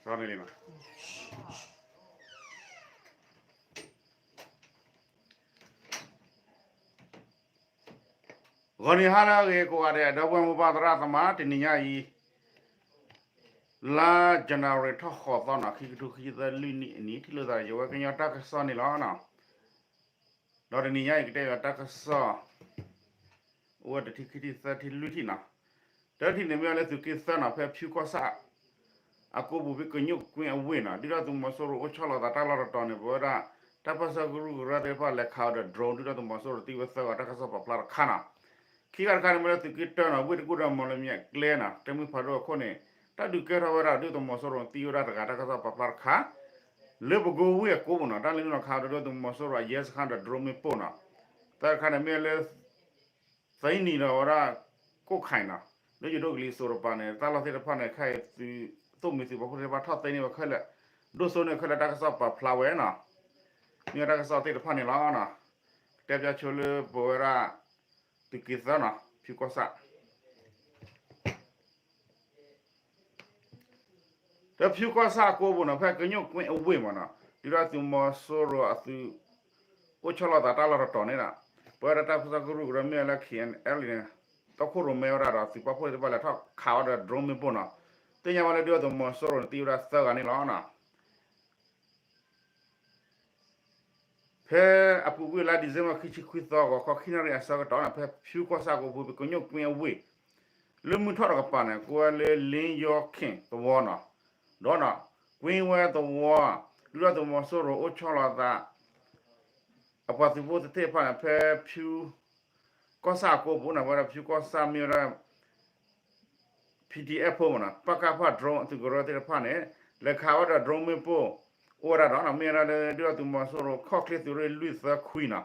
န့ၣ်လံနီၤ. ဂီၤနံၤဟါလၢအဂ့ၤကိးဂၤဒဲး ဒီပုၢ်ဝဲၢ်မိၢ်ပၢ်သရၣ်သမါ တနံၤညါအံၤ လါ January ထီၣ်ဃိးသီနီၤ ခံကထိခံဆံသၢလွံၢ်နံၣ်အနံၤ ထံၣ်လိာ်သးယဝဲကညီတၢ်ကစီၣ်န့ၣ်လီၤ. ဒီးတနံၤညါအံၤကတဲယၤတၢ်ကစီၣ် အိၣ်ဝဲတထံၣ်ခံထံၣ်သၢထံၣ်လွံၢ်ထံၣ်နီၤ. တထံၣ်န့ၣ်မ့ၢ်ဝဲလၢသုးက့သၢနီၤ ဖဲဖၠူကီၢ်ဆၣ် အကိပူၤဖဲကညိၣ်ကွ့အဝ့ၢ်နီၤ ဒုၣ်ဒါသုးမီၤစိရိၤအိၣ်ဆီလီၤသးတၢ်လီၢ်တတီၤန့ၣ် ပဝဲဒၣ် တၢ်ပၢဆှၢကရူၢ်ကရၢသ့ၣ်တဖၣ်လဲၤခးဝဲဒီး drone ဒုၣ်ဒါသုးမီၤစိရိၤသံဝဲသၢဂၤ တၢ်ကစီၣ်ပာ်ဖျါတခါနီၤ. ခံဂၤတခါန့ၣ်မ့ၢ်လၢသုးက့တၢနီၤ ဝ့ၢ်တကူၣ်ဒီးမီၣ်လမၠဲၣ်ကျဲနီၤ တၢ်မုၢ်ဖးဒိၣ်အခိၣ်န့ၣ် တၢ်ဒုးကဲထီၣ်ဝဲဒၣ်ဒုၣ်ဒါသုးမီၤစိရိၤသံဝဲဒၣ်တဂၤ တၢ်ကစီၣ်ပာ်ဖျါတခါ လၢပကိဝ့ၢ်အကိပူၤနီၤ တၢ်လၢနုာ်လီၤခးဝဲဒီးဒုၣ်ဒါသုးမီၤစိရိၤအယဲစခါဒီး drone မ့ၣ်ပိၢ်နီၤ. သၢခါန့ၣ်မ့ၢ်လၢ သံနံၤဒီးဝဲဒၣ် ကိၣ်ခါနီၤ လၢယဒိၣ်ကလံၤစိးတပၤန့ၣ် တၢ်လီၢ်သ့ၣ်တဖၣ်န့ၣ် ခဲအံၤသုး သိၣ်မှံၤသုးပာ်ဖှိၣ်သ့ၣ်တဖၣ်ထီၣ်သ့န့ၢ်ဝဲခဲလၢာ် ဒိၣ်စိန့ၢ်ခဲလၢာ်တၢ်ကစီၣ်ပာ်ဖျါဝဲနီၤ. မ့ၢ်ဝဲတၢ်ကစီၣ်သ့ၣ်တဖၣ်န့ၣ်လီၤ. ကတဲပၠးဆိလၢပဝဲဒၣ် သုးက့သၢနီၤ ဖၠူကီၢ်ဆၣ် ဒီးဖၠူကီၢ်ဆၣ်အကိပူၤနီၤ ဖဲကညိၣ်ကွ့အဝ့ၢ်မ့ၢ်နီၤ ဒုၣ်ဒါသုးမီၤစိရိၤအသုး အိၣ်ဆီလီၤသးတၢ်လီၢ်တတီၤန့ၣ်ဒီး ပဝဲဒၣ်တၢ်ပၢဆှၢကရူၢ်ကရၢမ့ၢ်ဝဲလၢ KNLA န့ၣ် တီခိၣ်ရိၣ်မဲဝဲဒၣ်ဒီးသုးပာ်ဖှိၣ်သ့ၣ်တဖၣ်လဲၤထီၣ်ခးဝဲဒီး drone မ့ၣ်ပိၢ်နီၤ. သ့ၣ်ညါဘၣ်လၢဒုၣ်ဒါသုးမီၤစိရိၤန့ၣ် သံဝဲဒၣ်သၢဂၤန့ၣ်လီၤ. ဖဲအပူၤကွံာ်လါ December ခံဆံခွံသီ ဂီၤခီခံနၣ်ရံၣ်အဆၢကတီၢ်န့ၣ် ဖဲဖၠူကီၢ်ဆၣ်ကိပူၤ ပကညိၣ်ကွ့အဝ့ၢ် လၢမုၢ်ထီၣ်တကပၤန့ၣ် ကိးဝဲလၢ လ့ယီခ့ၣ်သဝီနီၤ ဒီးနီၤ ကွ့ဝဲသဝီ ဒုၣ်ဒါသုးမီၤစိရိၤအိၣ်ဆီလီၤသး အပှၤသုးဖိသ့ၣ်တဖၣ်န့ၣ် ဖဲဖၠူကီၢ်ဆၣ်အကိပူၤန့ၣ် ဝဲဒၣ်ဖၠူကီၢ်ဆၣ်မ့ၢ်ဝဲဒၣ် PDF ဖိမ့ၢ်နီၤ ပကဖ drone အသုးကရၢသ့ၣ်တဖၣ်န့ၣ် လဲၤခးဝဲဒီး drone မ့ၣ်ပိၢ် အိၣ်ဝဲဒၣ်ဒီးနီၤ မ့ၢ်ဝဲဒၣ်လၢဒုၣ်ဒါသုးမီၤစိရိၤခီၣ်ချ့သုးရ့ၣ်လွံၢ်သၢခွံနီၤ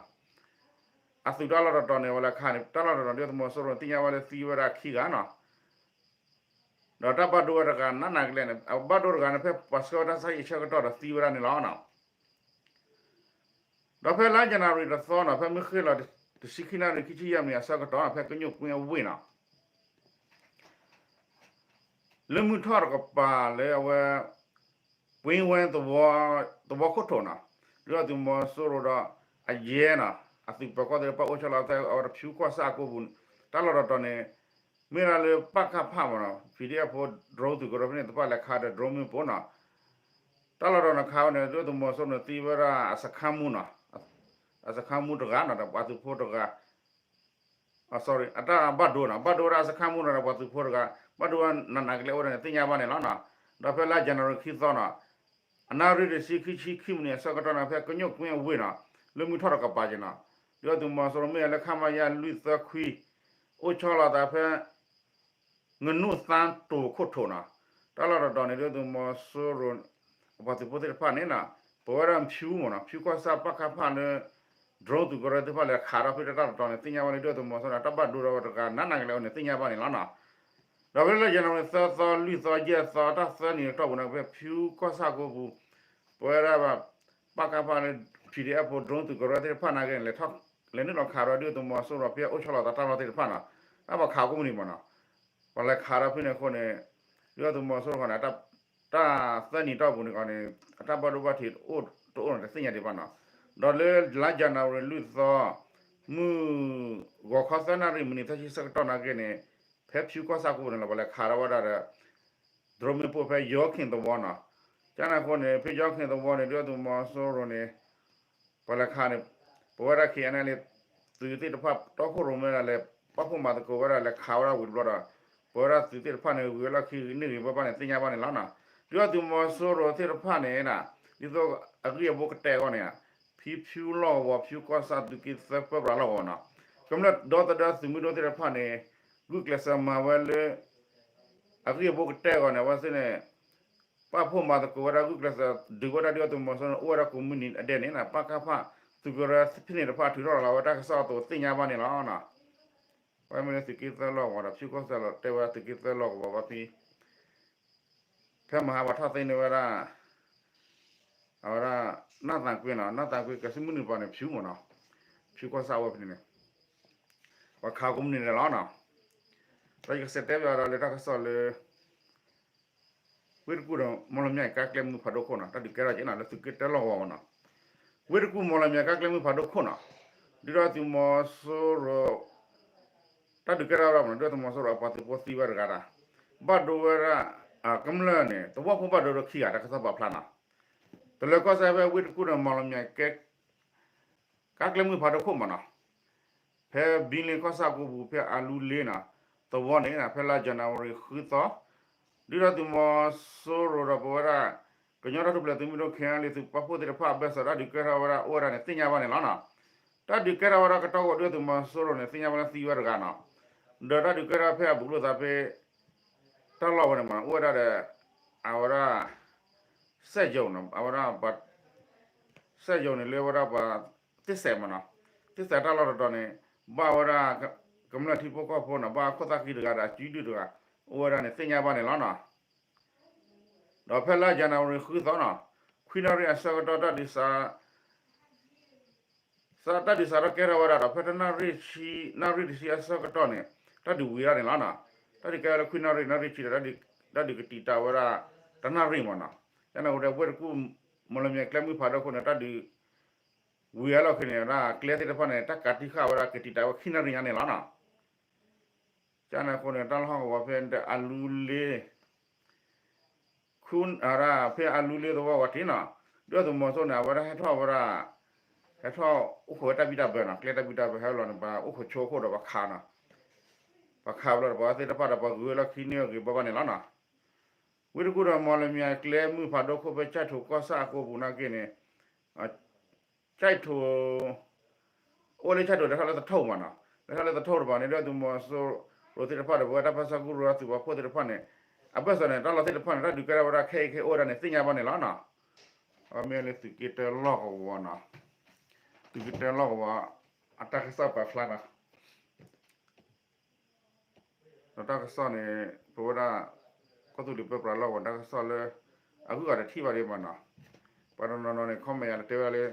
အသုးတၢ်လီၢ်တတီၤန့ၣ် ဝဲလဲၤခးန့ၣ် တၢ်လီၢ်တတီၤ ဒုၣ်ဒါသုးမီၤစိရိၤသ့ၣ်ညါဝဲလၢသံဝဲဒၣ်ခံဂၤနီၤ ဒီးတၢ်ဘၣ်ဒိဝဲတဂၤနးနးကလဲာ်န့ၣ် အဘၣ်ဒိတဂၤန့ၣ် ဖဲပှၤဆှၢဝဲတၢ်ဆါဟံၣ်အဆၢကတီၢ်ဒီးသံဝဲဒၣ်န့ၣ်လီၤ. ဒီးဖဲလါ January တသီနီၤ ဖဲမုၢ်ဃ့ၢ်လီၤ တဆံခံနၣ်ရံၣ် ခံဆံယဲၢ်မံးနံးအဆၢကတီၢ် ဖဲကညိၣ်ကွ့အဝ့ၢ်နီၤ လၢမုၢ်ထီၣ်တကပၤလၢအဝဲ ကွ့ဝဲသဝီ သဝီခိၣ်ထိးနီၤ ဒုၣ်ဒါသုးမီၤစိရိၤဒီး အယဲနီၤ အသုးပၢၤကီၢ်သ့ၣ်တဖၣ်အိၣ်ဆီလီၤသးအဝဲဒီးဖၠူကီၢ်ဆၣ်အကိပူၤ တၢ်လီၢ်တတီၤန့ၣ် မ့ၢ်ဒၣ်လၢပကဖမ့ၢ်နီၤ PDF ဖိ drone သုးကရၢဖဲန့ၣ်တဖၣ်လဲၤခးဒီး drone မ့ၣ်ပိၢ်နီၤ တၢ်လီၢ်တတီၤန့ၣ်ခးဝဲန့ၣ် ဒုၣ်ဒါသုးမီၤစိရိၤန့ၣ်သံဝဲဒၣ်အစခါမူနီၤ အစခါမူတဂၤနီၤ ဒီးပှၤသုးဖိတဂၤ sorry အတၢ်ဘၣ်ဒိနီၤ ဘၣ်ဒိဝဲဒၣ်အစခါမူနီၤဒီးပှၤသုးဖိတဂၤ ဘၣ်ဒိဝဲနးနးကလဲာ်အိၣ်ဝဲဒၣ်န့ၣ် သ့ၣ်ညါဘၣ်န့ၣ်လီၤ. ဒီးဖဲလါ January ခံသီနီၤ အနၣ်ရံၣ်တဆံခံဆံခံမံးနံးအဆၢကတီၢ်န့ၣ် ဖဲကညိၣ်ကွ့အဝ့ၢ်နီၤ လၢမုၢ်ထီၣ်တကပၤက့ၤနီၤ ဒုၣ်ဒါသုးမီၤစိရိၤမ့ၢ်ဝဲလၢ ခမရ လွံၢ်သၢခွံ အိၣ်ဆီလီၤသးဖဲ ငနူၣ်သါတိၤခိၣ်ထိးနီၤ တၢ်လီၢ်တတီၤန့ၣ် ဒုၣ်ဒါသုးမီၤစိရိၤ အပှၤသုးဖိသ့ၣ်တဖၣ်န့ၣ်နီၤ ပဝဲဒၣ်ဖၠူမ့ၢ်နီၤ ဖၠူကီၢ်ဆၣ်ပကဖလၢ drone သုးကရၢသ့ၣ်တဖၣ်လဲၤခးထီၣ်ဖဲတၢ်လီၢ်တတီၤန့ၣ် သ့ၣ်ညါဘၣ်လၢဒုၣ်ဒါသုးမီၤစိရိၤန့ၣ် တၢ်ဘၣ်ဒိဒီးတဂၤနးနးကလဲာ်အိၣ်န့ၣ် သ့ၣ်ညါဘၣ်န့ၣ်လီၤနီၤ. ဒီးဖဲလၢ January သၢသီ လွံၢ်သီ ယဲၢ်သီ တၢ်သၢနံၤအတီၢ်ပူၤန့ၣ် ဖဲဖၠူကီၢ်ဆၣ်ကိပူၤ ပဝဲဒၣ် ပကဖလၢ PDF ဖိ drone သုးကရၢသ့ၣ်တဖၣ်နာ်က့န့ၣ် လဲၤထီၣ် လဲၤနုာ်လီၤခးဒီးဒုၣ်ဒါသုးမီၤစိရိၤဖဲအိၣ်ဆီလီၤသးတၢ်လီၢ်သ့ၣ်တဖၣ်နီၤ တၢ်ပှၤခးကိးမုၢ်နံၤမ့ၢ်နီၤ ပှၤလဲၤခးဒီးဖဲန့ၣ်အဃိန့ၣ် ဒုၣ်ဒါသုးမီၤစိရိၤဃီန့ၣ် တၢ်သၢနံၤတီၢ်ပူၤန့ၣ်ဃီန့ၣ် အတၢ်ဘၣ်ဒိဘၣ်ထံးအိၣ်တအိၣ်န့ၣ် တသ့ၣ်ညါဒံးဘၣ်နီၤ. ဒီးလၢလါ January လွံၢ်သီ မုၢ်ဂီၤခီသၢနၣ်ရံၣ် မံးနံးသၢဆံဆၢကတီၢ်နာ်က့န့ၣ် ဖဲဖၠူကီၢ်ဆၣ်ကိပူၤန့ၣ်လီၤ ပှၤလဲၤခးဒီးဝဲဒၣ်ဒီး drone မ့ၣ်ပိၢ်ဖဲယီၤခ့ၣ်သဝီနီၤ. ကန့ၣ်အဃိန့ၣ် ဖဲယီၤခ့ၣ်သဝီန့ၣ် ဒုၣ်ဒါသုးမီၤစိရိၤန့ၣ် ပှၤလဲၤခးန့ၣ် ပဝဲဒၣ် KNLA သုးသ့ၣ်တဖၣ် တီခိၣ်ရိၣ်မဲဒၣ်လဲၤ ပာ်ဖှိၣ်မၤသကိးဝဲဒၣ် လဲၤခးဝဲဒၣ်ဝံၤတဘျီဒီး ပဝဲဒၣ်သုးသ့ၣ်တဖၣ်န့ၣ် ဂုၤဝဲလီၢ်ခံန့ၢ်ဂ့ၤဝဲဘၣ်န့ၣ် သ့ၣ်ညါဘၣ်န့ၣ်လီၤနီၤ. ဒုၣ်ဒါသုးမီၤစိရိၤသ့ၣ်တဖၣ်န့ၣ် ဒ်သိးအဂံၢ်အဘါကတဲာ်အဂီၢ်န့ၣ် ဖံဖၠူလီၢ်ကဝီၤ ဖၠူကီၢ်ဆၣ် သုးက့သၢပၢပြးလီၢ်ကဝီၤနီၤ ကမျၢၢ်ဒီသဒၢသုးမုၢ်ဒိၣ်သ့ၣ်တဖၣ်န့ၣ် ဂုာ်ကျဲးစၢးမၤဝဲလၢ အဂံၢ်အဘါကတဲာ်အဂီၢ်န့ၣ် အဝဲသ့ၣ်န့ၣ် ပာ်ဖှိၣ်မၤသကိးဝဲဒၣ် ဂုာ်ကျဲးစၢးဒုးဝဲဒၣ်ဒုၣ်ဒါသုးမီၤစိရိၤန့ၣ် အိၣ်ဝဲဒၣ်ကိးမုၢ်နံၤအဒဲးန့ၣ် ပကဖ သုးကရၢဖဲန့ၣ်တဖၣ်ထုးထီၣ်လီၤဝဲတၢ်ကစီၣ်အသိးသ့ၣ်ညါဘၣ်န့ၣ်လီၤနီၤ. ပမ့ၢ်လၢသုးက့သၢလီၢ်ကဝီၤဒီး ဖၠူကီၢ်ဆၣ်လီၤ တဲဝဲဒၣ်သုးက့သၢလီၢ်ကဝီၤဘၣ်ဖဲ ဖဲမဟါပှၤထီၣ်သ့န့ၢ်ဝဲဒၣ် အဝဲဒၣ် နၢ်သးကွ့နီၤ နၢ်သးကွ့ကဆူမုၢ်နုာ်ပၤန့ၣ် ဖၠူမ့ၢ်နီၤ ဖၠူကီၢ်ဆၣ်ဝဲဖဲန့ၣ်န့ၣ် ပှၤခးကိးမုၢ်နံၤန့ၣ်လီၤနီၤ. ဒီးယကစံးတဲပၠးဒီးလၢတၢ်ကစီၣ်လၢ ဝ့ၢ်တကူၣ်ဒီး မီၣ်လမၠဲၣ်ကါကျဲမုၢ်ဖးဒိၣ်ခိၣ်နီၤ တၢ်ဒုးကဲထီၣ်က့ၤနီၤ လၢသုးက့တၢလီၢ်ကဝီၤမနီၤ. ဝ့ၢ်တကူၣ် မီၣ်လမၠဲၣ်ကါကျဲမုၢ်ဖးဒိၣ်ခိၣ်နီၤ ဒုၣ်ဒါသုးမီၤစိရိၤ တၢ်ဒုးကဲထီၣ်ဝဲဒၣ်မနီၤ ဒုၣ်ဒါသုးမီၤစိရိၤအပှၤသုးဖိသံဝဲတဂၤဒီး ဘၣ်ဒိဝဲဒၣ် ကမျၢၢ်န့ၣ် သဝီဖိဘၣ်ဒိဒီးခံဂၤ တၢ်ကစီၣ်ပာ်ဖျါနီၤ. တလၢၤကီၢ်စဲၣ်ဖဲဝ့ၢ်တကူၣ်ဒီး မီၣ်လမၠဲၣ်ကါ ကါကျဲမုၢ်ဖးဒိၣ်ခိၣ်မနီၤ ဖဲဘံလ့ကီၢ်ဆၣ်ကိးပူၤ ဖဲအလူလ့နီၤ သဝီန့ၣ် ဖဲလါယနူၤအါရံၤဃုသီ ဒုၣ်ဒါသုးမီၤစိရိၤဒီးပဝဲဒၣ် ကညီတၢ်ထူၣ်ဖျဲးသုးမုၢ်ဒိၣ် ခဲအံၤလံ သုးပာ်ဖှိၣ်သ့ၣ်တဖၣ်အဘၢၣ်စၢၤ တၢ်ဒုးကဲထီၣ်ဝဲဒၣ်အိၣ်ဝဲဒၣ်န့ၣ် သ့ၣ်ညါဘၣ်န့ၣ်လီၤနီၤ. တၢ်ဒုးကဲထီၣ်ဝဲဒၣ်ကတီၢ်ဝဲ ဒုၣ်ဒါသုးမီၤစိရိၤန့ၣ် သ့ၣ်ညါဘၣ်လၢသံဝဲတဂၤနီၤ. ဒီးတၢ်ဒုးကဲထီၣ်ဖဲအဘူးလိာ်သးဖဲ တၢ်လီၢ်ဝဲန့ၣ်မနီၤ အိၣ်ဝဲဒၣ်ဒီး အဝဲဒၣ် စဲၣ်ယိၤနီၤ အဝဲဒၣ် စဲၣ်ယိၤန့ၣ်လၢဝဲဒၣ်ပှၤသ့ၣ်စဲးမနီၤ သ့ၣ်စဲးတၢ်လီၢ်တတီၤန့ၣ် ဘၣ်ဝဲဒၣ် ကမျၢၢ်ထံဖိကီၢ်ဖိနီၤ ဘၣ်ခိၣ်သၣ်ဃံတဂၤဒီးအစုဒုၣ်တဂၤ အိၣ်ဝဲဒၣ်န့ၣ် သ့ၣ်ညါဘၣ်န့ၣ်လီၤနီၤ. ဒီးဖဲလါယနူၤအါရံၤဃုသီနီၤ ခွံနၣ်ရံၣ်အဆၢကတီၢ် တၢ်ဒုးစး စးတၢ်ဒုးစးထီၣ်ကဲထီၣ်ဝဲဒၣ်ဒီး ဖဲတနၣ်ရံၣ်ဆံ နၣ်ရံၣ်တဆံအဆၢကတီၢ်န့ၣ် တၢ်ဒုးဝံၤဒၣ်န့ၣ်လီၤနီၤ. တၢ်ဒုးကဲထီၣ်လၢခွံနၣ်ရံၣ် နၣ်ရံၣ်ဆံဒီး တၢ်ဒုးကတံာ်တာ်ဝဲဒၣ် တနၣ်ရံၣ်မနီၤ. ယန့ၣ်အဃိဒီး ဝ့ၢ်တကူၣ် မီၣ်လမၠဲၣ်ကျဲမုၢ်ဖးဒိၣ်ခိၣ်န့ၣ် တၢ်ဒုးဝံၤအလီၢ်ခံန့ၣ် ဒ်ကျဲသ့ၣ်တဖၣ်န့ၣ် တၢ်ကးတံၢ်ဃာ်ဝဲဒၣ် ကတံာ်တာ်ဝဲခံနၣ်ရံၣ်ညါန့ၣ်လီၤနီၤ. ယန့ၣ်အဃိန့ၣ် တၢ်လီၢ်ဟီၣ်ကဝီၤဖဲအလူလ့ ခူ ဖဲအလူလ့သဝီဝဲတ့ၢ်နီၤ ဒုၣ်ဒါသုးမီၤစိရိၤန့ၣ် အဝဲဒၣ်ဟဲထီၣ်ဝဲဒၣ် ဟဲထီၣ်အိၣ်ခိးဝဲတၢ်ဘံၣ်တၢ်ဘၢနီၤ ကျဲတၢ်ဘံၣ်တၢ်ဘၢဟဲလီၤန့ၣ် ပှၤအိၣ်ခိးဆိအခိၣ်ဒီးပှၤခးနီၤ ပှၤခးဘျီဒီးပှၤသ့ၣ်တဖၣ်ဒီးပှၤဂုၤဝဲလီၢ်ခံန့ၢ်ဂ့ၤဘၣ်ဘၣ်န့ၣ်လီၤနီၤ. ဝ့ၢ်တကူၣ်ဒီးမီၣ်လမၠဲၣ်ကျဲမုၢ်ဖးဒိၣ်ခိၣ်ဖဲကၠဲၣ်ထိၣ်ကီၢ်ဆၣ်အကိးပူၤနာ်က့န့ၣ် ကၠဲၣ်ထိၣ် အိၣ်လၢကၠဲၣ်ထိၣ်လဲၤထီၣ်လၢသထူၣ်မနီၤ လဲၤထီၣ်လၢသထူၣ်တဘၣ်န့ၣ် ဒုၣ်ဒါသုးမီၤစိရိၤသ့ၣ်တဖၣ်ဒီး ပဝဲတၢ်ပၢဆှၢကရူၢ်သုးပာ်ဖှိၣ်သ့ၣ်တဖၣ်န့ၣ် အဘၢၣ်စၢၤန့ၣ် တၢ်လီၢ်သ့ၣ်တဖၣ်န့ၣ် တၢ်ဒုးကဲထီၣ်ဝဲဒၣ်ခဲအံၤခဲအိၣ်ဝဲဒၣ်န့ၣ် သ့ၣ်ညါဘၣ်န့ၣ်လီၤနီၤ. အမ့ၢ်လၢသုးက့တၢလီၢ်ကဝီၤနီၤ သုးက့တၢလီၢ်ကဝီၤ အတၢ်ကစီၣ်ပာ်ဖျါနီၤ ဒီးတၢ်ကစီၣ်န့ၣ် ပဝဲဒၣ် ကီၢ်သူလ့ၤပၢပြးလီၢ်ကဝီၤတၢ်ကစီၣ်လၢ အဂုၤအဂၤတထံၣ်ဘၣ်ဒံးမနီၤ. ပှၤတနီၤနီၤန့ၣ် comment ယၤတတဲဝဲဒၣ်လၢ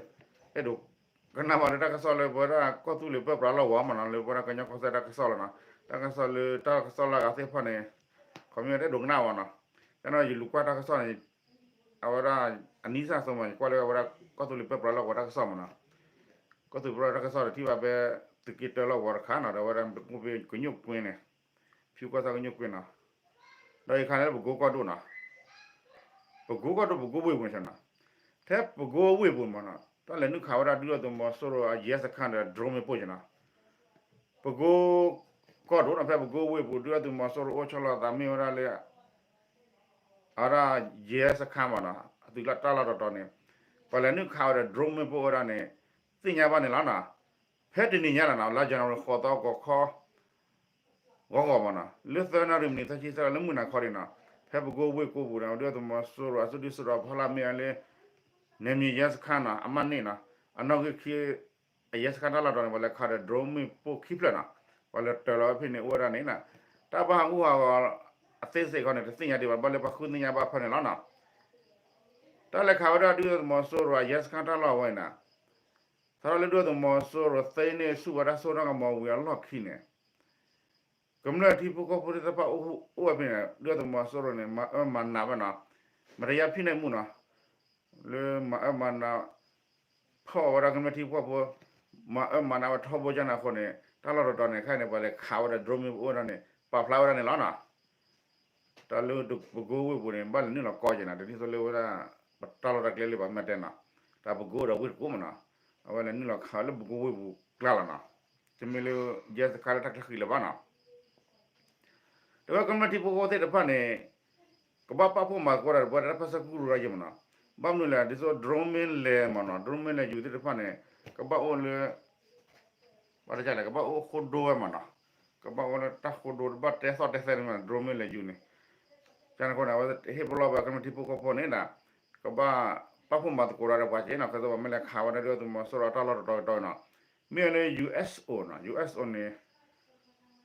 အဲၣ်ဒိးကနၣ်ဘၣ်လၢတၢ်ကစီၣ်လၢပဝဲဒၣ်ကီၢ်သူလ့ၤပၢပြးလီၢ်ကဝီၤမနီၤ လၢပဝဲဒၣ်ကညီကီၢ်စဲၣ်တၢ်ကစီၣ်လီၤနီၤ. တၢ်ကစီၣ်လၢတၢ်ကစီၣ်လၢအဂၤသ့ၣ်တဖၣ်န့ၣ် comment တအဲၣ်ဒိးကနၣ်ဘၣ်နီၤ. ယန့ၣ် ယလူၤကွၢ်တၢ်ကစီၣ်န့ၣ် အဝဲဒၣ် အနံၣ်စၢ်အသိးမး ယကွၢ်လၢအဝဲဒၣ်ကီၢ်သူလ့ၤပၢပြးလီၢ်ကဝီၤတၢ်ကစီၣ်မနီၤ. ကီၢ်သူလ့ၤပၢပြးတၢ်ကစီၣ်ဒီးထံၣ်ဘၣ်ဖဲ သုးက့တၢလီၢ်ကဝီၤတခါနီၤ ဒီးအဝဲဒၣ်ပကိၣ်ဖဲကညိၣ်ကွ့န့ၣ် ဖၠူကီၢ်ဆၣ်ကညိၣ်ကွ့နီၤ. ဒီးယခါန့ၣ်လၢပကိကီၢ်ဒိၣ်နီၤ ပကိကီၢ်ဒိၣ် ပကိဝ့ၢ်ပူၤန့ၣ်နီၤ. ထဲပကိဝ့ၢ်ပူၤမနီၤ တၢ်လဲၤနုာ်ခးဝဲဒၣ်ဒုၣ်ဒါသုးမီၤစိရိၤအရဲစခန်းဒီး drone မ့ၣ်ပိၢ်က့ၤနီၤ. ပကိကီၢ်ဒိၣ်နီၤ ဖဲပကိဝ့ၢ်ပူၤ ဒုၣ်ဒါသုးမီၤစိရိၤအိၣ်ဆီလီၤသးမ့ၢ်ဝဲဒၣ်လၢ အဝဲဒၣ်ရဲစခန်းမနီၤ အသုးလၢတၢ်လီၢ်တတီၤန့ၣ် ပှၤလဲၤနုာ်ခးဝဲဒီး drone မ့ၣ်ပိၢ်ဝဲဒၣ်န့ၣ် သ့ၣ်ညါဘၣ်န့ၣ်လီၤနီၤ. ဖဲတနံၤညါလီၤနီၤ လါယနူၤအါရံၤဃိးသီ ဂီၤခီ ဂီၤဂီၤမနီၤ လၢသၢနၣ်ရံၣ်မံးနံးသၢဆံသၢ လၢမုၢ်နၤခီဒံးနီၤ ဖဲပကိဝ့ၢ်ကိပူၤန့ၣ် ဒုၣ်ဒါသုးမီၤစိရိၤအစုဒုၣ်စုတီၤဖီလာ်မ့ၢ်ဝဲလၢ နယ်မြေရဲစခန်းနီၤ အမှတ်နှစ်နီၤ အနီၣ်ဂံၢ်ခံ အရဲစခန်းတၢ်လီၢ်တတီၤန့ၣ် ပှၤလဲၤခးဒီး drone မ့ၣ်ပိၢ်ခံဖျၢၣ်နီၤ ပှၤလဲၤတၢၤလီၤဝဲဖဲန့ၣ်အိၣ်ဝဲဒၣ်န့ၣ်နီၤ တၢ်ဘၣ်ဟးဂူာ်ဟးဂီၤအသ့စ့ၢ်ကီးန့ၣ် တသ့ၣ်ညါဒံးဘၣ် ဘၣ်လၢပှၤဃုသ့ၣ်ညါဘၣ်ဖဲန့ၣ်လီၤနီၤ. တၢ်လဲၤခးဝဲဒၣ်ဒုၣ်ဒါသုးမီၤစိရိၤအရဲစခန်းတၢ်လီၢ်ဝဲအံၤနီၤ စးထီၣ်လၢဒုၣ်ဒါသုးမီၤစိရိၤသ့န့ၢ်ဆူၣ်ဝဲဒၣ်စိကမီၤဝံၤအလီၢ်ခံန့ၣ် ကမျၢၢ်ထံဖိကီၢ်ဖိသ့ၣ်တဖၣ်အိၣ်ဝဲဖဲန့ၣ် ဒုၣ်ဒါသုးမီၤစိရိၤန့ၣ် မၤအၢမၤနးဝဲနီၤ မတယါဖံးန့ၢ်မူနီၤ လၢမၤအၢမၤနး ဖီၣ်ဝဲဒၣ်ကမျၢၢ်ထံဖိကီၢ်ဖိ မၤအၢမၤနးဝဲထီဘိကၢ်န့ၣ်အဃိန့ၣ် တၢ်လီၢ်တတီၤန့ၣ် ခဲအံၤန့ၣ် ပှၤလဲၤခးဝဲဒၣ် drone မ့ၣ်ပိၢ်ဝဲဒၣ်န့ၣ် ပာ်ဖျါဝဲဒၣ်န့ၣ်လီၤနီၤ. တၢ်လၢပကိဝ့ၢ်ပူၤန့ၣ် ဘၣ်လဲၤနုာ်လီၤကီက့ၤနီၤ တနံၣ်သိလၢဝဲဒၣ် ပတၢ်လီၢ်တၢ်ကျဲလၢပှၤမ့ၢ်တဲနီၤ တၢ်ပကိဒီးဝ့ၢ်တကိးမနီၤ အဝဲလဲၤနုာ်လီၤခးလၢပကိဝ့ၢ်ပူၤကျါလီၤနီၤ တမ့ၢ်လၢ ရဲစခန်းလၢတၢ်ချၢဃံလၢၤဘၣ်နီၤ တဲဝဲကမျၢၢ်ထံဖိကီၢ်ဖိသ့ၣ်တဖၣ်န့ၣ် ကဘၣ်ပာ်ဖှိၣ်မၤသကိးတၢ်ဒီးပဝဲဒၣ်တၢ်ပၢဆှၢကရူၢ်ရၢ်ယဲၢ်မနီၤ ဘၣ်မနုၤလဲၣ် ဒ်သိး drone မ့ၢ်လဲၤမနီၤ drone မ့ၢ်လဲၤယူၤသ့ၣ်တဖၣ်န့ၣ် ကဘၣ်အိၣ်လၢ ဘၣ်တကလဲၣ် ကဘၣ်အိၣ်ဃိဒိဝဲမနီၤ ကဘၣ်အိၣ်လၢတၢ်ဃိဒိ တဘၣ်တဲသီၣ်တဲသဲတမ့ၢ် drone မ့ၢ်လဲၤယူၤန့ၣ် ကန့ၣ်အဃိန့ၣ် အဝဲဟ့ၣ်ပလီၢ်ဝဲကမျၢၢ်ထံဖိကီၢ်ဖိန့ၣ်ဒီး ကဘၣ်ပာ်ဖှိၣ်မၤသကိးတၢ်ဒီးပှၤက့နီၤ ကဲသိးပှၤမ့ၢ်လဲၤခးဝဲဒၣ်ဒုၣ်ဒါသုးမီၤစိရိၤအတၢ်လီၢ်တတီၤကတီၤနီၤ မ့ၢ်လၢ ယူၢ်အ့ၣ်အိၣ်နီၤ ယူၢ်အ့ၣ်အိၣ်န့ၣ်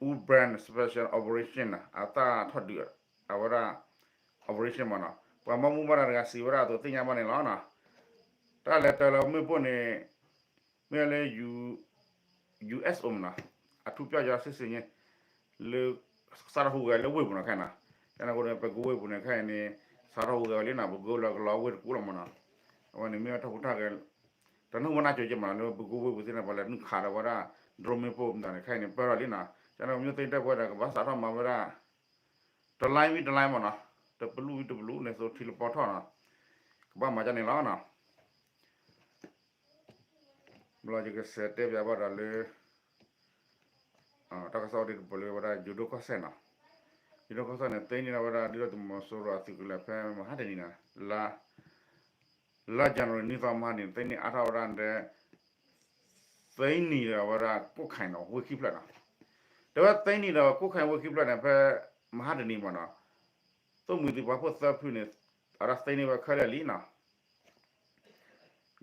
Urban Special Operation နီၤ အတၢ်ထီၣ်ဒုးအဝဲဒၣ် operation မနီၤ ပှၤမၤမူဘၣ်တၢ်တဂၤစံးဝဲဒၣ်အသိးသ့ၣ်ညါဘၣ်န့ၣ်လီၤနီၤ တၢ်လဲၤတၢၤလီၤမ့ၣ်ပိၢ်န့ၣ် မ့ၢ်လၢ ယူၢ်အ့ၣ်အိၣ်မနီၤ အထူးပျောက်ကြားစစ်ဆင်ရေး လၢ စးထီၣ်ဟူးဂဲၤလၢဝ့ၢ်ပူၤနီၤခဲအံၤနီၤ ကန့ၣ်အဃိန့ၣ် ပကိဝ့ၢ်ပူၤန့ၣ်ခဲအံၤန့ၣ် စးထီၣ်အိၣ်ဂဲၤဝဲလံနီၤ, ပကိလၢကလီၤဝ့ၢ်တကူလီၤမးနီၤ, အဝဲန့ၣ်မ့ၢ်ဝဲထီၣ်ဖိထၣ်ဂဲၤ, တၢ်နၢ်ဟူဘၣ်နၢ်ကၠိက့မးနီၤ, လၢပကိဝ့ၢ်ပူၤသ့ၣ်န့ၣ် ပှၤလဲၤနုာ်ခးဒီးဝဲဒၣ် drone မ့ၣ်ပိၢ်မတၤန့ၣ် ခဲအံၤန့ၣ် ပၢၢ်ထီၣ်လံနီၤ, ကန့ၣ် ကမျၢၢ်သ့ၣ်တဖၣ်ဝဲဒၣ် ကဘၣ်စးထီၣ်မၤဝဲဒၣ် တလါဝံၤတလါမးနီၤ, တပလူဝံၤတပလူန့ၣ် သိထံလပီထီၣ်နီၤ, ကဘၣ်မၤဒ်န့ၣ်လီၤနီၤ. ဘျီယကစးတဲပၠးဘၣ်ဒီးလၢ တၢ်ကစီၣ်ဒ်တပူၤလၢဝဲဒၣ် ယိၤဒိၣ်ကီၢ်စဲၣ်နီၤ, ယိၤဒိၣ်ကီၢ်စဲၣ်န့ၣ် သ့န့ၢ်ဝဲဒၣ်ဒ်သိးသုးမီၤစိရိၤအသုးကလၢၤဖဲမဟါတနံၤန့ၣ် လါ လါ January နွံသီမဟါန့ၣ် သ့န့ၢ်အါထီၣ်ဝဲဒၣ်ဒီး သ့န့ၢ်ဒီးဝဲဒၣ် ကွတ်ခိုင် နီၤ ဝ့ၢ်ခံဖျၢၣ်နီၤ, တဲဝဲသ့န့ၢ်ဒီး ကွတ်ခိုင် ဝ့ၢ်ခံဖျၢၣ်န့ၣ် ဖဲမဟါတနံၤမးနီၤ, သိၣ်မှံၤသုးပာ်ဖှိၣ်သၢဖုန့ၣ် အဝဲဒၣ်သ့န့ၢ်ဝဲခဲလၢာ်လံနီၤ.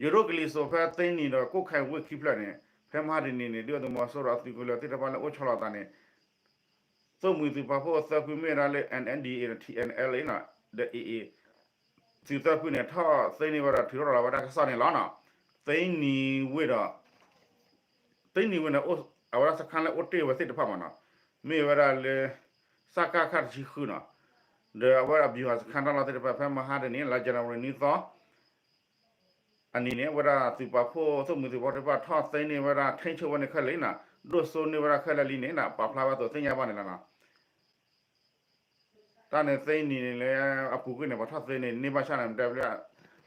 ယိၤဒိၣ်ကလံၤစိးဖဲသ့န့ၢ်ဒီး ကွတ်ခိုင် ဝ့ၢ်ခံဖျၢၣ်န့ၣ် ဖဲမဟါတနံၤန့ၣ် ဒ်သိးသုးမီၤစိရိၤအသုးကလၢၤသ့ၣ်တဖၣ်လၢအိၣ်ဆီလီၤသးန့ၣ် သိၣ်မှံၤသုးပာ်ဖှိၣ်သၢဖုမ့ၢ်ဝဲဒၣ်လၢ MNDAA ဒီး TNLA နီၤ, ဒီး AA သုးသၢဖုန့ၣ် ထီၣ်သ့န့ၢ်ဝဲဒီးထုးထီၣ်လီၤဝဲဒၣ်ကစီၣ်န့ၣ်လီၤနီၤ. သ့န့ၢ်ဝ့ၢ်ဒီး သ့န့ၢ်ဝ့ၢ်န့ၣ် အဝဲဒၣ်စခါလၢအိၣ်တ့ၢ်ဝဲသ့ၣ်တဖၣ်မးနီၤ, မ့ၢ်ဝဲဒၣ်လၢ စကခ တဆံဃုနီၤ, ဒီးအဝဲဒၣ် ဗျူဟာစခန်း တၢ်လီၢ်သ့ၣ်တဖၣ် ဖဲမဟါတနံၤ လါ January နွံသီ အနံၤန့ၣ် အဝဲဒၣ်သုးပာ်ဖှိၣ် သိၣ်မှံၤသုးပာ်ဖှိၣ်သ့ၣ်တဖၣ် ထီၣ်သ့န့ၢ်ဝဲဒၣ် ထိန်းချုပ် ဝဲန့ၣ်ခဲလၢာ်လံနီၤ, ဒိၣ်စိန့ၢ်ဝဲဒၣ်ခဲလၢာ်လံန့ၣ်နီၤ, ပာ်ဖျါဝဲအသိးသ့ၣ်ညါဘၣ်န့ၣ်လီၤနီၤ. တၢ်န့ၣ်သ့န့ၢ်န့ၣ်လၢ အပူၤကွံာ်န့ၣ် ပှၤထီၣ်သ့န့ၢ်န့ၢ်ဘၣ်ဆၣ်န့ၣ် မတဲဖျါ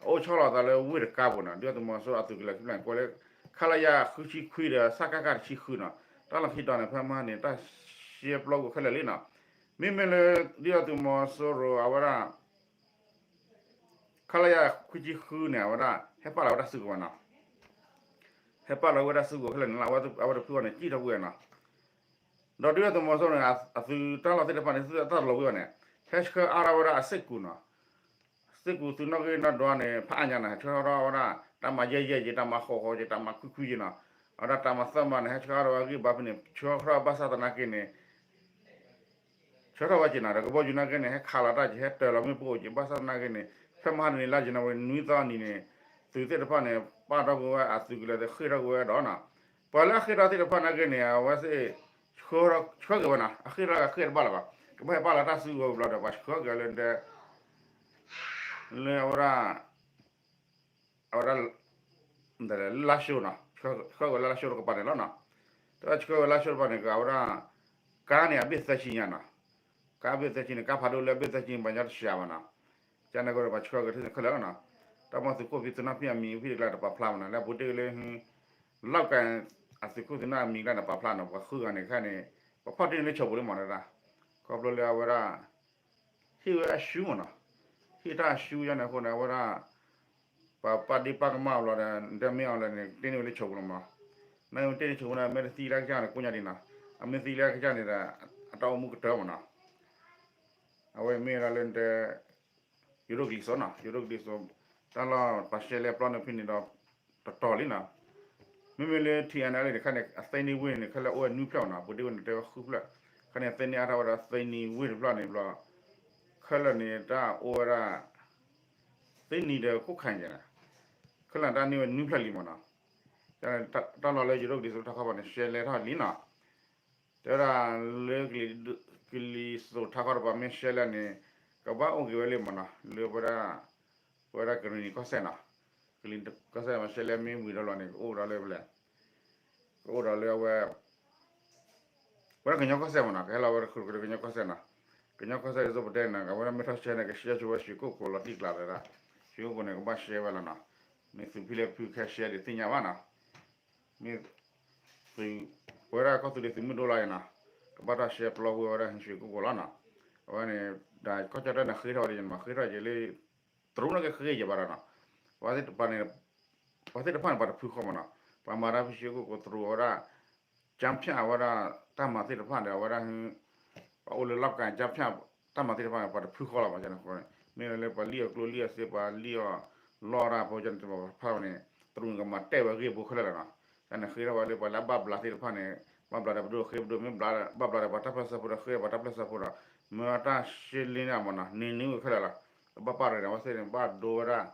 အအိၣ်ဆီလီၤသးလၢဝ့ၢ်တကါပူၤနီၤ, ဒ်သိးသုးမီၤစိရိၤအသုးကလၢၤခံဖျၢၣ်န့ၣ် ကိးလၢ ခလရ ဃုဆံခွံ ဒီး စကခ တဆံဃုနီၤ, တၢ်လီၢ်ခံတီၤန့ၣ် ဖဲမဟါန့ၣ် တၢ်ရှဲပျီကွံာ်ခဲလၢာ်လံနီၤ. မ့မ့ၢ်လၢ ဒ်သိးသုးမီၤစိရိၤအဝဲဒၣ် ခလရ ခွံဆံဃုန့ၣ် အဝဲဒၣ် ဟဲပာ်လီၤဝဲတၢ်စုကဝဲၤနီၤ, ဟဲပာ်လီၤဝဲတၢ်စုကဝဲၤခဲလၢာ်န့ၣ်လီၤ, အဝဲတဖုအံၤန့ၣ် စံၣ်ထီၣ်ကွံာ်ဝဲနီၤ. ဒီးဒုၣ်ဒါသုးမီၤစိရိၤန့ၣ် အသုးတၢ်လီၢ်သ့ၣ်တဖၣ်န့ၣ် သုတၢ်တလီၤကွံာ်ဘၣ်န့ၣ် ဟဲဆှၢအါထီၣ်ဝဲဒၣ်အစ့ၢ်ကီးနီၤ, စ့ၢ်ကီးသုးနီၣ်ဂံၢ်နီၣ်ဒွးန့ၣ် ဖးအါညါန့ၣ် ဟဲဆှၢထီၣ်ဝဲဒၣ် တၢ်မၤယဲၢ်ယဲၢ်က့ၤ တၢ်မၤဃီးဃီးက့ၤ တၢ်မၤခွံခွံက့ၤနီၤ, အဝဲဒၣ်တၢ်မၤသၢမၤန့ၣ် ဟဲဆှၢထီၣ်ဝဲအဂံၢ်ဘါဖဲန့ၣ် ဆှၢထီၣ်ဘၣ်ဆၣ်သနာ်က့န့ၣ် ဆှၢထီၣ်ဝဲက့ၤနီၤ, ဒီးကဘီယူၤနာ်က့န့ၣ် ဟဲခးလီၤတၢ်က့ၤ ဟဲတၢၤလီၤမ့ၣ်ပိၢ်က့ၤ ဘၣ်ဆၣ်သနာ်က့န့ၣ် ဖဲမဟါတနံၤလါ January နွံသီနံၤန့ၣ် သုးသ့ၣ်တဖၣ်န့ၣ် ပာ်ထီၣ်ကွံာ်ဝဲအသုးကလၢၤသ့ၣ် ဃ့ၢ်ထီၣ်ကွံာ်ဝဲဒီးနီၤ, ပှၤလၢအဃ့ၢ်ထီၣ်သ့ၣ်တဖၣ်နာ်က့န့ၣ် အဝဲသ့ၣ် ဆှၢက့ၤဝဲနီၤ, အဃ့ၢ်ထီၣ်အဃ့ၢ်တဘၣ်လၢၤဘၣ်, ကဘၣ်ဟဲပာ်လီၤတၢ်စုကဝဲၤဘျီဒီး ပှၤဆှၢက့ၤလၢ လၢအဝဲဒၣ် အဝဲဒၣ် လၢလါၡိနီၤ, ဆှၢက့ၤလၢလါၡိတကပၤန့ၣ်လီၤနီၤ, တၢ်ဆှၢက့ၤလါၡိတကပၤန့ၣ် ကဝဲဒၣ် ကါန့ၣ် အဘ့ၣ်သၢဆံညါနီၤ, ကါအဘ့ၣ်သၢဆံန့ၣ် ကါဖးဒိၣ်လၢအဘ့ၣ်သၢဆံ ပှၤညီတစှၤဘၣ်နီၤ, ကန့ၣ်ကဒီး ပှၤဆှၢက့ၤထံၣ်န့ၣ်ခဲလၢာ်လီၤနီၤ, တၢ်မၤသုးခိၣ်ဖံးသုးနီၣ်ဖံးအမံၤဖံးတကျါတပာ်ဖျါမးနီၤ, လၢအပူၤတ့ၢ်လၢ လီၢ်ကၤ အသုးခိၣ်သုးနီၣ်အမံၤကျါန့ၣ် ပာ်ဖျါနီၤ, ပှၤဃုဂၤန့ၣ်ခဲန့ၣ် ပှၤဖီၣ်တ့ၢ်န့ၢ်လၢဆၢပူၤလံမးနီၤ, ခီဖျိလၢအဝဲဒၣ် ဟ့ၣ်ဝဲအစုမးနီၤ, ဟ့ၣ်တၢ်အစုယါန့ၣ်အဃိန့ၣ် အဝဲဒၣ် ပှၤပာ်ဒ့ပာ်ကမၣ်ဘျီဒီး နတဲမ့ၢ်အီၤလဲၣ်န့ၣ် တ့ၢ်န့ၢ်ဝဲလၢဆၢပူၤလီၤမးနီၤ, နမ့ၢ်တ့ၢ်န့ၢ်ဆၢပူၤန့ၣ် မ့ၢ်တသံလၢကစၢ်န့ၣ် ကိးညါဒံးနီၤ, အမ့ၢ်သံလၢကစၢ်န့ၣ်ဒီး အတၢ်အိၣ်မူကတၢၢ်မးနီၤ, အဝဲမ့ၢ်ဝဲဒၣ်လၢနတဲ ယိၤဒိၣ်ကလံၤစိးနီၤ, ယိၤဒိၣ်ကလံၤစိး တၢ်လီၢ်ပှၤရှဲလဲပျီန့ၣ်ဖဲန့ၣ်ဒီး တတီၤလံနီၤ, မ့မ့ၢ်လၢ ထံၣ်အဲၣ်အဲၣ်လ့ၣ် တခါန့ၣ် အသ့န့ၢ်ဝ့ၢ်န့ၣ် ခဲလၢာ်အိၣ်ဝဲနွံဖျၢၣ်နီၤ, ပူၤဒ့ဝဲန့ၣ်တဲဝဲဃုဖျၢၣ်, ခါန့ၣ် သ့န့ၢ်အါထီၣ်ဝဲဒီးသ့န့ၢ်ဝ့ၢ်တဖျၢၣ်န့ၣ်ဘျီ, ခဲလၢာ်န့ၣ် တၢ်အိၣ်ဝဲဒၣ် သ့န့ၢ်ဒီးကိးခါယဲၢ်နီၤ, ခဲလၢာ်တၢ်န့ၢ်ဝဲနွံဖျၢၣ်လံမးနီၤ, တၢ်လီၢ်လၢယိၤဒိၣ်ကလံၤစိးထီၣ်ခီပၤန့ၣ် ရှဲလဲထီၣ်လံနီၤ, တဲဝဲဒၣ်လၢ ကလံၤစိးထီၣ်ခီတပၤမ့ၢ်ရှဲလဲန့ၣ် ကဘၣ်အိၣ်က့ၤဝဲလံမးနီၤ, လၢပဝဲဒၣ် ပဝဲဒၣ်ကရ့ၣ်နံၤကီၢ်စဲၣ်နီၤ, ကလံၤကီၢ်စဲၣ်မ့ၢ်ရှဲလဲမ့ၢ်ဝံၤဒီးလီၤန့ၣ် ကအိၣ်ဒီးလၢပလဲၣ်, ကအိၣ်ဒီးလၢအဝဲ ဝဲဒၣ်ကညီကီၢ်စဲၣ်မးနီၤ, ကဟဲလီၤဝဲတခူးကညီကီၢ်စဲၣ်နီၤ, ကညီကီၢ်စဲၣ်ဒ်သိးပတဲန့ၣ် အဝဲဒၣ်မ့ၢ်ထီၣ်ရှဲန့ၣ် ကရှဲဆိဝဲရွှေကုက္ကိုလီၤတံၢ်ကျါလၢဒၣ်, ရွှေကုက္ကိုန့ၣ် ကဘၣ်ရှဲဝဲလီၤနီၤ, မ့ၢ်သုးဖဲလဲၣ်ဖုခဲရှဲဒ်သ့ၣ်ညါဘၣ်နီၤ, မ့ၢ်သုး ပဝဲဒၣ်ကီၢ်သူလ့ၤသုးမုၢ်ဒိၣ်လီၤအံၤနီၤ, ကဘၣ်ထီၣ်ရှဲပျီဝဲဝဲဒၣ်ရွှေကုက္ကိုလီၤနီၤ, အဝဲန့ၣ် ဒီးကီၢ်ကၠီၣ်တဲၣ်န့ၣ်ဃ့ထီၣ်ဝဲဒၣ်မး ဃ့ထီၣ်က့ၤလၢ တရူးန့ၣ်ကဃ့ယဲၢ်ဘၣ်ဒီးနီၤ, ပှၤသ့ၣ်တဖၣ်န့ၣ် ပှၤသ့ၣ်တဖၣ်န့ၣ် ပှၤတဖုဃီမးနီၤ, ပှၤမၤတၢ်ဖဲရွှေကုက္ကိုတရူးအဝဲဒၣ် ကၠါဖၠၣ်အဝဲဒၣ် တၢ်မၤသ့ၣ်တဖၣ်န့ၣ် အဝဲဒၣ် ပှၤအိၣ်လၢလီၢ်ကၤကၠါဖၠၣ် တၢ်မၤသ့ၣ်တဖၣ်န့ၣ် ပှၤတဖုဃီလီၤမးန့ၣ်အဃိန့ၣ် မ့ၢ်လၢပှၤလံၣ်အီၤကျိလံၣ်အီၤစ့ ပှၤလံၣ်အီၤလီၢ်တၢ်ဖိကန့ၣ် တဖၣ်န့ၣ် တရူးန့ၣ်ကမၤတဲာ်ဝဲအဂ့ၢ်ဖိခဲလၢာ်လီၤနီၤ, တၢ်န့ၣ်ဃ့ထီၣ်ဝဲလၢပှၤလၢအဘၣ်ဘျးသ့ၣ်တဖၣ်န့ၣ် ဘၣ်ဘျးဒီးပဒိၣ်ဃ့ပဒိၣ် မ့ၢ်ဘျးဒီးပှၤတၢ်ပၢၢ်ဆၢဖိဒီး ဃ့ပှၤတၢ်ပၢၢ်ဆၢဖိဒီး မ့ၢ်ဝဲတၢ်ရှဲလ့န့ၣ်မးနီၤ န့ၢ်န့ၢ်ဝဲခဲလၢာ်လီၤ, ပဘၣ်ပာ်ရၢန့ၣ် အဝဲသ့ၣ်န့ၣ် ဘၣ်ဒိဝဲဒၣ်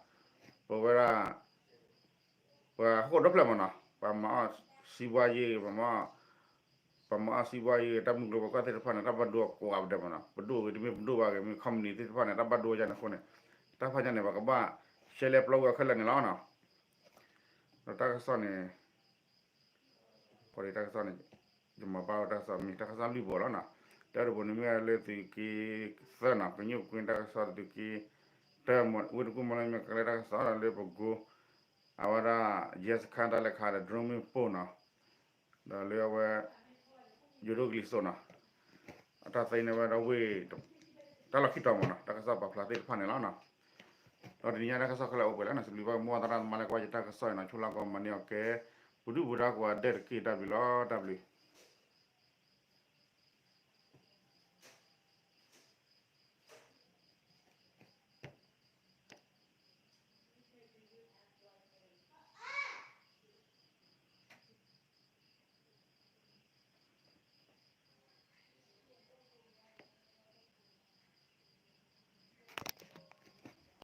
ပဝဲဒၣ် ပှၤဟီၣ်ခိၣ်ဒီဖျၢၣ်မးနီၤ ပှၤမၤအီၣ်စံးဘှါယ့ၢ် ပှၤမၤအီၣ်စံးဘှါယ့ၢ် တၢ်မုၢ်ကျိၤဝဲၤကွာ်သ့ၣ်တဖၣ်န့ၣ် တၢ်ဘၣ်ဒိအကိးဂၤပဒဲးမးနီၤ ပဒိၣ်ဂ့ၤ တမ့ၢ်ပဒိၣ်ဘၣ်ဂ့ၤ မ့ၢ် company သ့ၣ်တဖၣ်န့ၣ် တၢ်ဘၣ်ဒိယါန့ၣ်အဃိန့ၣ် တၢ်ဖးညါန့ၣ် ပကဘၣ်ရှဲလဲပျီဝံၤအခဲလၢာ်န့ၣ်လီၤနီၤ. ဒီးတၢ်ကစီၣ်န့ၣ် တၢ်ကစီၣ်န့ၣ် ယမၤဘၣ်ဝဲတၢ်ကစီၣ်မ့ၢ်တၢ်ကစီၣ်လွံၢ်ဘီလီၤနီၤ. တၢ်တဘီန့ၣ်မ့ၢ်လၢသုးက့သၢနီၤ ကညူၣ်ကွ့တၢ်ကစီၣ်သုးက့ တၢ်ဝ့ၢ်တကူၣ်မီလၢမ့ၢ်ကလဲတၢ်ကစီၣ်ဒီးလၢပကိ အဝဲဒၣ် ယဲစခါတၢ်လဲၤခးဒီး drone မ့ၣ်ပိၢ်နီၤ ဒီးလၢအဝဲ ယိၤဒိၣ်ကလံၤစိးနီၤ အတၢ်သ့န့ၢ်ဝဲဒီးဝ့ၢ် တၢ်လီၢ်ခံတီၤမးနီၤ တၢ်ကစီၣ်ပာ်ဖျါသ့ၣ်တဖၣ်န့ၣ်လီၤနီၤ. ဒီးတနံၤညါတၢ်ကစီၣ်ခဲလၢာ်အိၣ်ပှဲၤလံနီၤ စံးဘျုးဘၣ်မိၢ်သရၣ်သမါလၢကွၢ်ယတၢ်ကစီၣ်အံၤနီၤ ဆိၣ်လၢကီးမၤန့ၢ်အီၤကဲ ပဒုၣ်ပဒါကိးဂၤဒဲးတက့ၢ် တၢ်ဘျုးလီၤ တၢ်ဘျုး